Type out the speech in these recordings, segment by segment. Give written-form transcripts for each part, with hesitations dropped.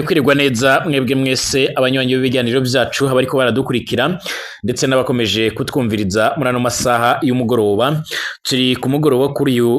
Kwirirwa neza mwebwe mwese abanywanyi b'ibiganiro byacu, abariko baradukurikira ndetse n'abakomeje kutwumviriza muri ano masaha y'umugoroba. Turi ku mugoroba kuri uyu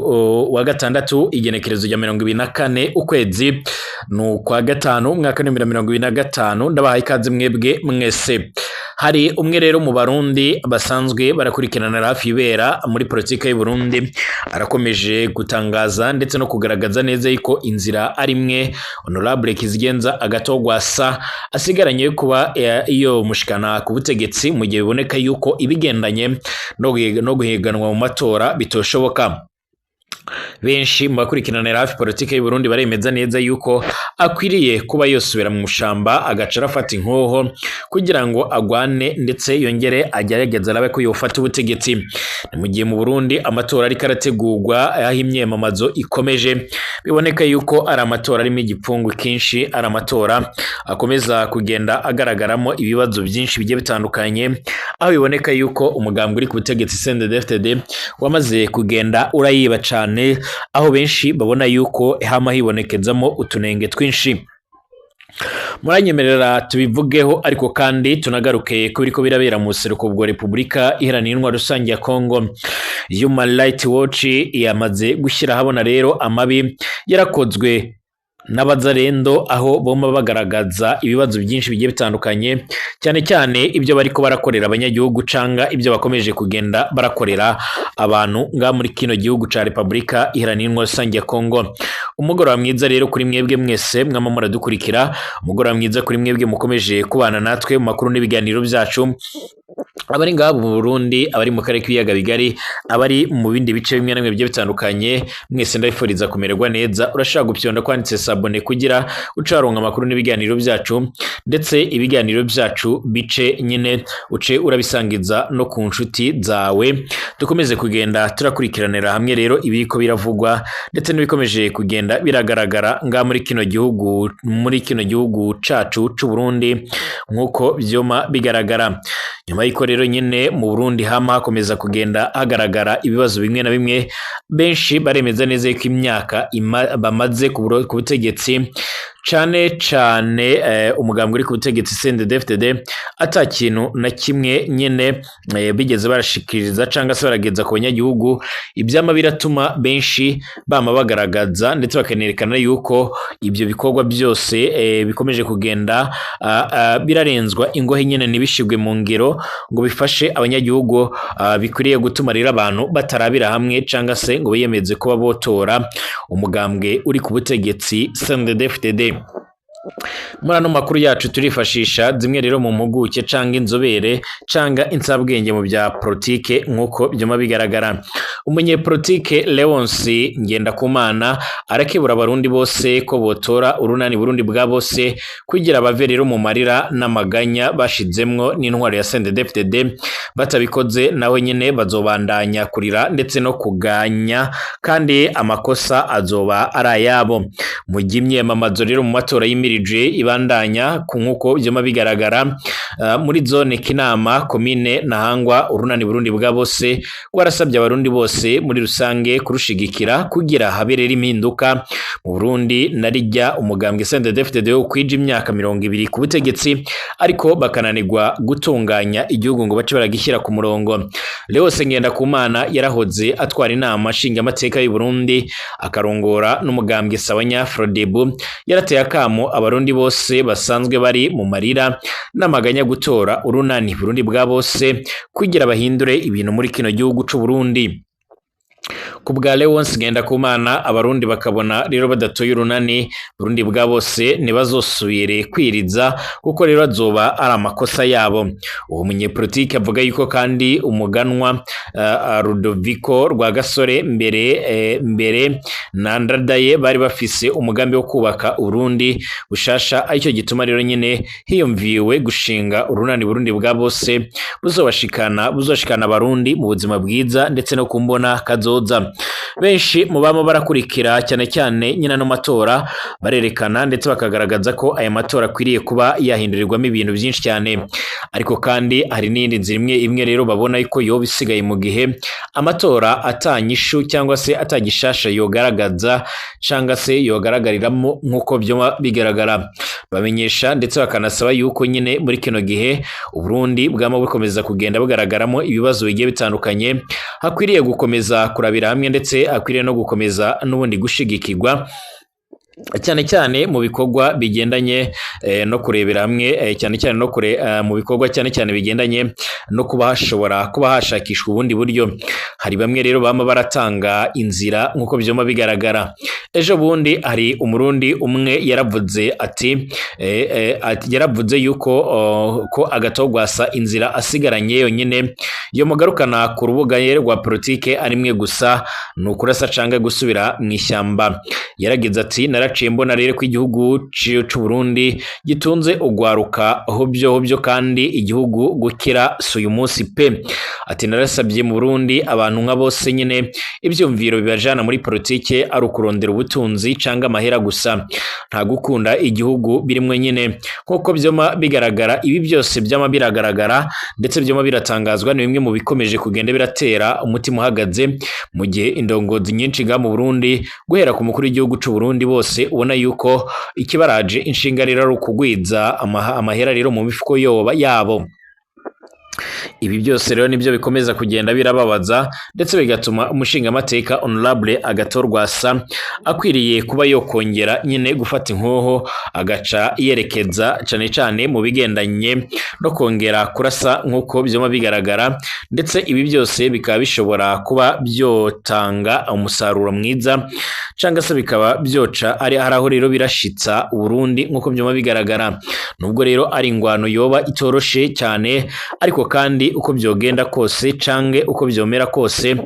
wa gatandatu, igenekerezo rya 24 ukwezi ni ukwa gatanu, umwaka wa 2025. Ndabahaye ikaze mwebwe mwese. Hari umwe rero mu Barundi basanzwe barakurikirana hafi ibera muri politike y'u Burundi, arakomeje gutangaza ndetse no kugaragaza neza yuko inzira ari imwe Honorable Kizigenza Agathon Rwasa asigaranye yo kuba iyo mushikana ku butegetsi, mu gihe biboneka yuko ibigendanye no guhiganwa mu matora bitoshoboka. Benshi mu bakurikiranira hafi politike y'u Burundi baremeza neza yuko akwiriye kuba yosubira mu mushamba, agaca arafata inkoho kugira ngo agwane ndetse yongere agerageze arabe ko yofata ubutegetsi. Ni mu gihe mu Burundi amatora ariko arategurwa, aho imyamamazo ikomeje, biboneka yuko ari amatora arimo igipfungu kinshi, ari amatora akomeza kugenda agaragaramo ibibazo byinshi bigiye bitandukanye, aho biboneka yuko umugambwe uri ku butegetsi CNDD-FDD wamaze kugenda urayiba cane, aho benshi babona yuko hama hibonekezamo utunenge twinshi. Muranyemerera tubivugeho, ariko kandi tunagaruke ko biriko birabera mu buseruko bwa Repubulika Iharanira Intwaro Rusange ya Congo. Human Rights Watch yamaze gushyira ahabona rero amabi yarakozwe n'abazarendo, aho boma bagaragaza ibibazo byinshi bigiye bitandukanye, cyane cyane ibyo bariko barakorera abanyagihugu canga ibyo bakomeje kugenda barakorera abantu nga muri kino gihugu ca Repubulika Iharanira Intwaro Rusange ya Congo. Umugoroba mwiza rero kuri mwebwe mwese mwama muradukurikira, umugoroba mwiza kuri mwebwe mukomeje kubana natwe mu makuru n'ibiganiro byacu, abari ngaha mu Burundi, abari mu karere k'ibiyaga bigari, abari mu bindi bice bimwe na bimwe bigiye bitandukanye, mwese ndabifuriza kumererwa neza. Urashobora gupyonda kwanditse s'abonner kugira ucaronka amakuru n'ibiganiro byacu, ndetse ibiganiro byacu bice nyine uce urabisangiza no ku nshuti zawe. Dukomeze kugenda turakurikiranira hamwe rero ibiriko biravugwa ndetse n'ibikomeje kugenda biragaragara nga muri kino gihugu cacu c'u Burundi, nk'uko vyoma bigaragara. Nyuma y'uko rero nyine mu Burundi hama hakomeza kugenda hagaragara ibibazo bimwe na bimwe, benshi baremeza neza yuko imyaka bamaze ku butegetsi, cane cane umugambwe uri ku butegetsi CNDD-FDD, ata kintu na kimwe nyene bigeze barashikiriza canga se barageza ku banyagihugu. Ivyama biratuma benshi bama bagaragaza ndetse bakanerekana yuko ibyo bikorwa byose bikomeje kugenda birarenzwa ingohe nyene, ntibishirwe mu ngiro ngo bifashe abanyagihugu, bikwiriye gutuma rero abantu batarabira hamwe canga se ngo biyemeze kuba botora umugambwe uri ku butegetsi CNDD-FDD. Muri ano makuru yacu turifashisha zimwe rero mu mpuguke canga inzobere canga insabwenge mu bya politike, nk'uko byuma bigaragara. Umunyepolitike Leonce Ngendakumana arakebura Abarundi bose ko botora Urunani Burundi bwa Bose kugira bave rero mu marira n'amaganya bashizemwo n'intwaro ya CNDD-FDD. Batabikoze nawe nyene bazobandanya kurira ndetse no kuganya, kandi amakosa azoba ari ayabo. Mu gihe imyiyamamazo rero mu matora yimirije ibandanya ku nk'uko vyama bigaragara, muri zone Kinama, komine Ntahangwa, Urunani Burundi bwa Bose rwarasabye Abarundi bose muri rusange kurushigikira kugira haberere impinduka mu Burundi, narijya umugambwe CNDD-FDD ukwije imyaka 20 ku butegetsi, ariko bakananirwa gutunganya igihugu ngo bace baragishyira ku murongo. Leonce Ngendakumana yarahoze atwara Inama Nshingamateka y'u Burundi, akarongora n'umugambwe Sawanya Frodebu, yarateye akamo Abarundi bose basanzwe bari mu marira n'amaganya gutora Urunani Burundi bwa Bose kugira bahindure ibintu muri kino gihugu c'u Burundi. Ku bwa Leonce Ngendakumana, Abarundi bakabona rero badatoye Urunani Burundi bwa Bose ntibazosubire kwiriza, kuko rero azoba ari amakosa yabo. Uwo munyepolitike avuga yuko kandi umuganwa Rudoviko Rwagasore mbere na Ndadaye bari bafise umugambi wo kubaka Urundi bushasha, aricyo gituma rero nyine hiyumviwe gushinga Urunani Burundi bwa Bose buzoshikana Abarundi mu buzima bwiza ndetse no kumbona kazoza. bigaragara. Benshi mu bama barakurikira cyane cyane nyina no matora barerekana ndetse bakagaragaza ko aya matora akwiriye kuba yahindurirwamo ibintu byinshi cyane, ariko kandi hari n'iyindi nzira imwe imwe rero babona ko yoba isigaye mu gihe amatora atanyishu cyangwa se atagishasha yogaragaza cyangwa se yogaragariramo nk'uko byoma bigaragara. Bamenyesha ndetse bakanasaba yuko nyine muri kino gihe Uburundi bwama bukomeza kugenda bugaragaramo ibibazo bigiye bitandukanye, hakwiriye gukomeza kurabira hamwe ndetse akwiriye no gukomeza n'ubundi gushigikirwa cyane cyane mu bikorwa bigendanye no kurebera hamwe, cyane cyane no kure mu bikorwa cyane cyane bigendanye no kuba hashobora kuba hashakishwa ubundi buryo. Hari bamwe rero bama baratanga inzira nk'uko byoma bigaragara. Ejo bundi hari umurundi umwe yaravuze ati yaravuze yuko ko Agathon Rwasa inzira asigaranye yonyine yo mugarukana ku rubuga rwa politike ari imwe gusa, ni ukurasa canke gusubira mu ishyamba. Yaragize ati naraciye mbona rero ko igihugu c'u Burundi gitunze ugwaruka hobyo hobyo kandi igihugu gukira si uyu munsi pe. Ati narasabye mu Burundi abantu nka bose nyine ivyumviro bibajana muri politike ari ukurondera ubutunzi canga amahera gusa, nta gukunda igihugu birimwe nyine nkuko byoma bigaragara. Ibi byose byama biragaragara ndetse byoma biratangazwa, ni bimwe mu bikomeje kugenda biratera umutima uhagaze mu gihe indongozi nyinshi ga mu Burundi guhera ku mukuru w'igihugu c'u Burundi bose ubona yuko ikibaraje inshinga rero ari ukugwiza amahera rero mu mifuko yoba yabo. Ibi byose rero nibyo bikomeza kugenda birababaza ndetse bigatuma umushingamateka Honorable Agathon Rwasa akwiriye kuba yokongera nyine gufata inkoho agaca yerekeza cyane cyane mu bigendanye no kongera kurasa nk'uko byoma bigaragara, ndetse ibi byose bikaba bishobora kuba byotanga umusaruro mwiza cyangwa se bikaba byoca ari aho rero birashitsa Burundi nk'uko byoma bigaragara. Nubwo rero ari ingwano yoba itoroshe cyane, ariko kandi uko byogenda kose cange uko byomera kose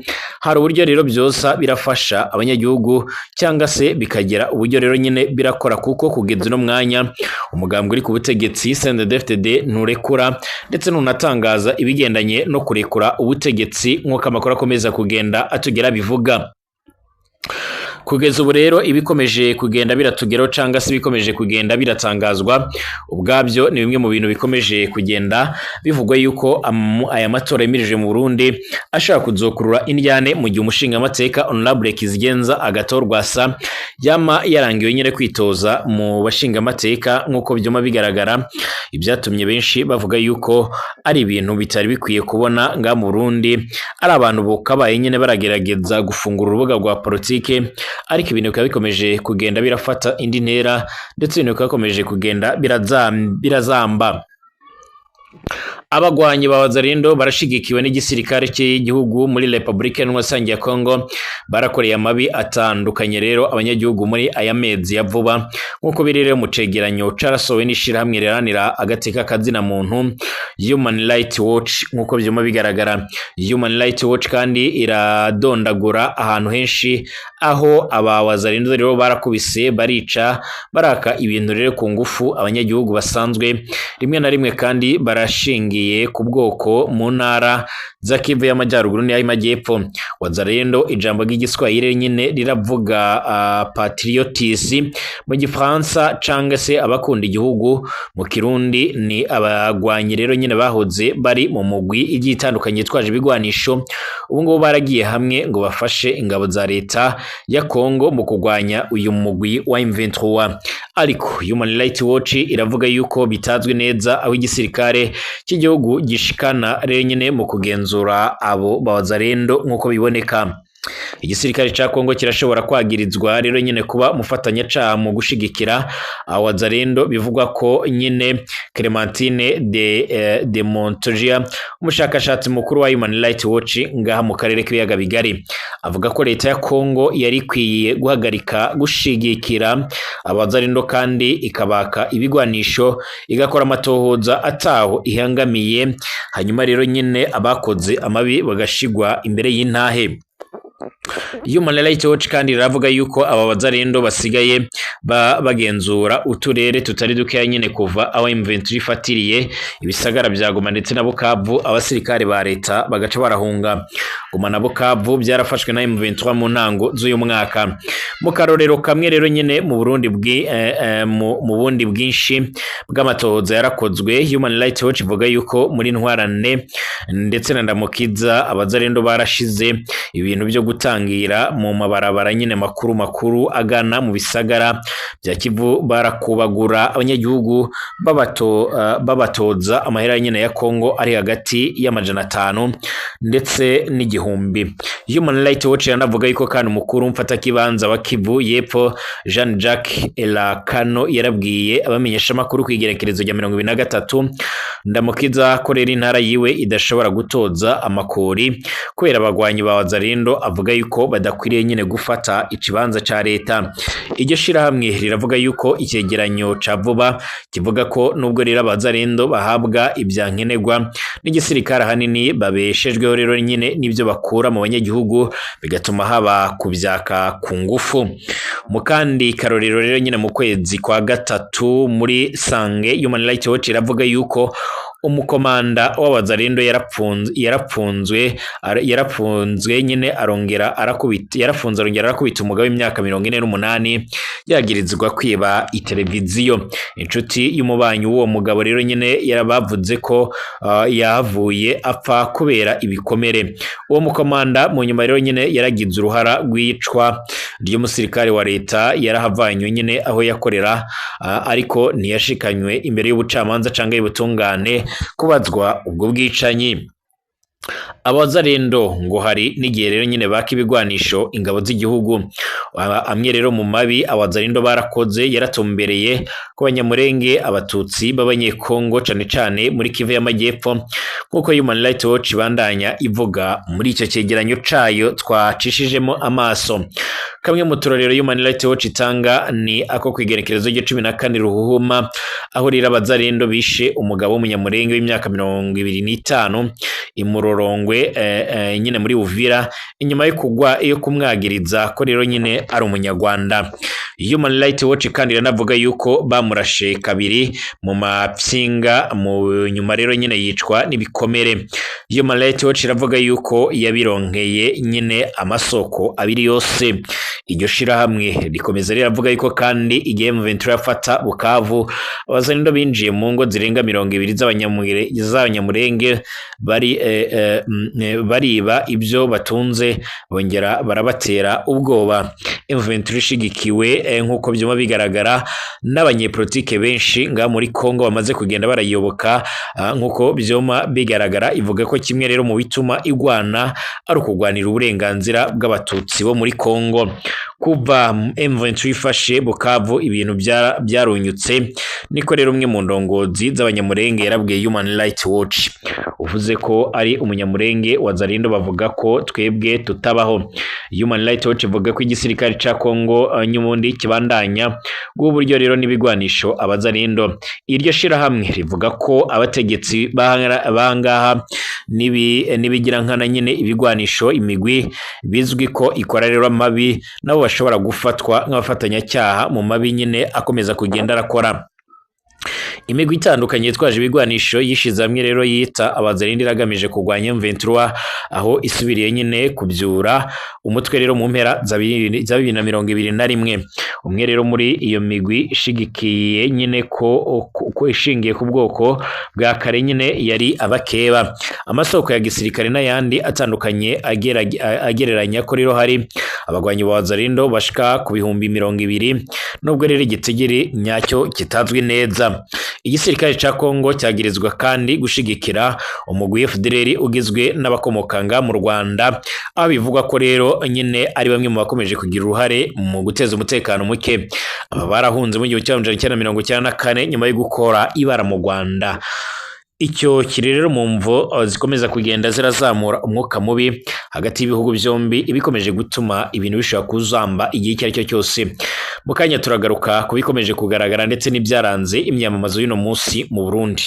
hari uburyo rero byosa birafasha abanyagihugu cyangwa se bikagira uburyo rero nyine birakora, kuko kugeza uno mwanya umugambwe uri ku butegetsi CNDD-FDD nturekura ndetse ntunatangaza ibigendanye no kurekura ubutegetsi nk'uko amakuru akomeza kugenda atugera bivuga. Kugeza ubu rero ibikomeje kugenda biratugeraho cyangwa se ibikomeje kugenda biratangazwa ubwabyo ni bimwe mu bintu bikomeje kugenda bivugwa yuko aya matora yemirije mu Burundi ashaka kuzokurura indyane mu gihe umushingamateka Honorable Kizigenza Agathon Rwasa yama yarangiwe nyine kwitoza mu bashingamateka nk'uko byuma bigaragara, ibyatumye benshi bavuga yuko ari ibintu bitari bikwiye kubona nga mu Burundi ari abantu bokabaye nyine baragerageza gufungura urubuga rwa politike, ariko ibintu bikaba bikomeje kugenda birafata indi ntera ndetse ibintu bikaba bikomeje kugenda birazamba. Abagwanyi ba Wazalendo barashigikiwe n'igisirikare cy'igihugu muri Republika Iharanira ya Kongo, barakoreye amabi atandukanye rero abanyagihugu muri aya mezi ya vuba nk'uko biri rero mu cegeranyo carasohowe n'ishirahamwe riharanira agateka kazina muntu Human Rights Watch nk'uko byuma bigaragara. Human Rights Watch kandi iradondagura ahantu henshi aho aba Wazalendo rero barakubise barica baraka ibintu rero ku ngufu abanyagihugu basanzwe, rimwe na rimwe kandi barashingiye ku bwoko mu ntara za Kivu y'Amajyaruguru n'ay'Amajyepfo. Wazalendo ijambo ry'igiswahili nyine riravuga patriotisme mu Gifaransa cyangwa se abakunda igihugu, mu Kirundi ni abagwanyi rero nyine bahoze bari mu mugwi igiye itandukanye yitwaje ibigwanisho, ubu ngubu baragiye hamwe ngo bafashe ingabo za leta ya Kongo mu kurwanya uyu mugwi wa M23. Ariko Human Rights Watch iravuga yuko bitazwi neza aho igisirikare cy'igihugu gishikana rero nyine mu kugenzura abo Wazalendo nk'uko biboneka. Igisirikare ca Kongo kirashobora kwagirizwa rero nyine kuba umufatanyacaha mu gushigikira Wazalendo, bivugwa ko nyine Clementine de Montogia umushakashatsi mukuru wa Human Rights Watch ngaha mu karere k'ibiyaga bigari avuga ko leta ya Kongo yari ikwiye guhagarika gushigikira Abazalendo kandi ikabaka ibigwanisho igakora amatohoza ataho ihangamiye, hanyuma rero nyine abakoze amabi bagashigwa imbere y'intahe. Human Rights Watch kandi riravuga yuko aba bazarendo basigaye bagenzura uturere tutari dukeya nyene kuva aho M23 ifatiriye ibisagara vya Goma ndetse na Bukavu, abasirikare ba leta bagaca barahunga. Goma na Bukavu byarafashwe na M23 mu ntango z'uyu mwaka. Mu karorero kamwe rero nyene mu Burundi mu bundi bwinshi bw'amatohoza yarakozwe, Human Rights Watch ivuga yuko muri Ntwarane ndetse na Ndamukiza abazarendo barashize ibintu byo gutangira mu mabarabara nyine makuru makuru agana mu bisagara bya Kivu, barakubagura abanyagihugu babatoza amahera nyine ya Kongo ari hagati y'500 ndetse n'1000. Human Rights Watch yanavuga yuko kandi umukuru mfatakibanza wa Kivu y'Epfo Jean Jacques Elakano yarabwiye abamenyesha makuru kwigerekerezo rya 23 Ndamukiza ko rero intara yiwe idashobora gutoza amakori kubera abagwanyi ba Wazalendo, avuga yuko badakwiriye nyine gufata ikibanza ca leta. Iryo shirahamwe riravuga yuko icyegeranyo ca vuba kivuga ko nubwo rero abazarendo bahabwa ibyankenerwa n'igisirikare, ahanini babeshejweho rero nyine n'ibyo bakura mu banyagihugu, bigatuma haba kubyaka ku ngufu. Mu kandi karorero rero nyine mu kwezi kwa gatatu muri Sange, Human Rights Watch iravuga yuko umukomanda w'abazarendo yarapfunzwe nyine arongera arakubita, yarafunze arongera arakubita umugabo w'imyaka 48 yagirizwa kwiba iteleviziyo. Inshuti y'umubanyi w'uwo mugabo rero nyine yarabavuze ko yahavuye apfa kubera ibikomere. Uwo mukomanda mu nyuma rero nyine yaragize uruhara rw'iyicwa ry'umusirikare wa leta, yarahavanywe nyine aho yakorera, ariko ntiyashikanywe imbere y'ubucamanza canke y'ubutungane kubazwa ubwo bwicanyi. Abazarendo ngo hari n'igihe rero nyine baka ibigwanisho ingabo z'igihugu. Amwe rero mu mabi abazarendo barakoze yaratumbereye ku Banyamurenge, Abatutsi b'Abanyekongo cane cane muri Kivu y'Amajyepfo, nk'uko Human Rights Watch ibandanya ivuga muri icyo cyegeranyo cayo twacishijemo amaso. Kamwe mu turorero Human Rights Watch itanga ni ako kwigerekerezo rya 14 Ruhuhuma, aho rero abazarendo bishe umugabo w'Umunyamurenge w'imyaka 25 imurorongwe nyine muri Uvira, inyuma yo kugwa iyo kumwagiriza ko rero nyine ari Umunyarwanda. Human Rights Watch kandi iranavuga yuko bamurashe kabiri mu mapyinga, mu nyuma rero nyine yicwa n'ibikomere. Human Rights Watch iravuga yuko yabironkeye nyine amasoko abiri yose. Iryo shirahamwe rikomeza riravuga yuko kandi igihe M23 yafata Bukavu, abazarendo binjiye mu ngo zirenga 20 z'Abanyamurenge bariba ibyo batunze, bongera barabatera ubwoba. M23 ishigikiwe nk'uko byuma bigaragara n'abanyepolitike benshi nga muri Kongo bamaze kugenda barayiyoboka, nk'uko byuma bigaragara. Ivuga ko kimwe rero mu bituma igwana ari ukugwanira uburenganzira bw'Abatutsi bo muri Kongo. Kuva M23 ifashe Bukavu ibintu byarunyutse, niko rero umwe mu ndongozi z'Abanyamurenge yarabwiye Human Rights Watch. Uvuze ko ari Umunyamurenge, Wazalendo bavuga ko twebwe tutabaho. Human Rights Watch ivuga ko igisirikare ca Kongo nyumundi kibandanya bw'uburyo rero n'ibigwanisho abazarendo. Iryo shirahamwe rivuga ko abategetsi bangaha n'ibigirankana nyine ibigwanisho imigwi bizwi ko ikora rero amabi, nabo bashobora gufatwa nk'abafatanyacyaha mu mabi nyine akomeza kugenda arakora. Imigwi itandukanye yitwaje ibigwanisho yishize hamwe rero yita abazarindi iragamije kurwanya M23, aho isubiriye nyine kubyura umutwe rero mu mpera za 2021. Umwe rero muri iyo migwi ishigikiye nyine ko ishingiye ku bwoko bwa kare nyine yari abakeba. Amasoko ya gisirikare n'ayandi atandukanye agereranya ko rero hari abagwanyi ba Wazalendo bashika ku 20,000, nubwo rero igitigiri nyacyo kitazwi neza. Igisirikare ca Kongo cyagirizwa kandi gushigikira umugwi FDLR ugizwe n'abakomokanga mu Rwanda, aho bivugwa ko rero nyine ari bamwe mu bakomeje kugira uruhare mu guteza umutekano muke. Aba barahunze mu 1994 nyuma yo gukora ibara mu Rwanda. Icyo kiri rero mu mvo zikomeza kugenda zirazamura umwuka mubi hagati y'ibihugu byombi, ibikomeje gutuma ibintu bishobora kuzamba igihe icyo ari cyo cyose. Mu kanya turagaruka kubikomeje kugaragara ndetse n'ibyaranze imyamamazo y'uno munsi mu Burundi.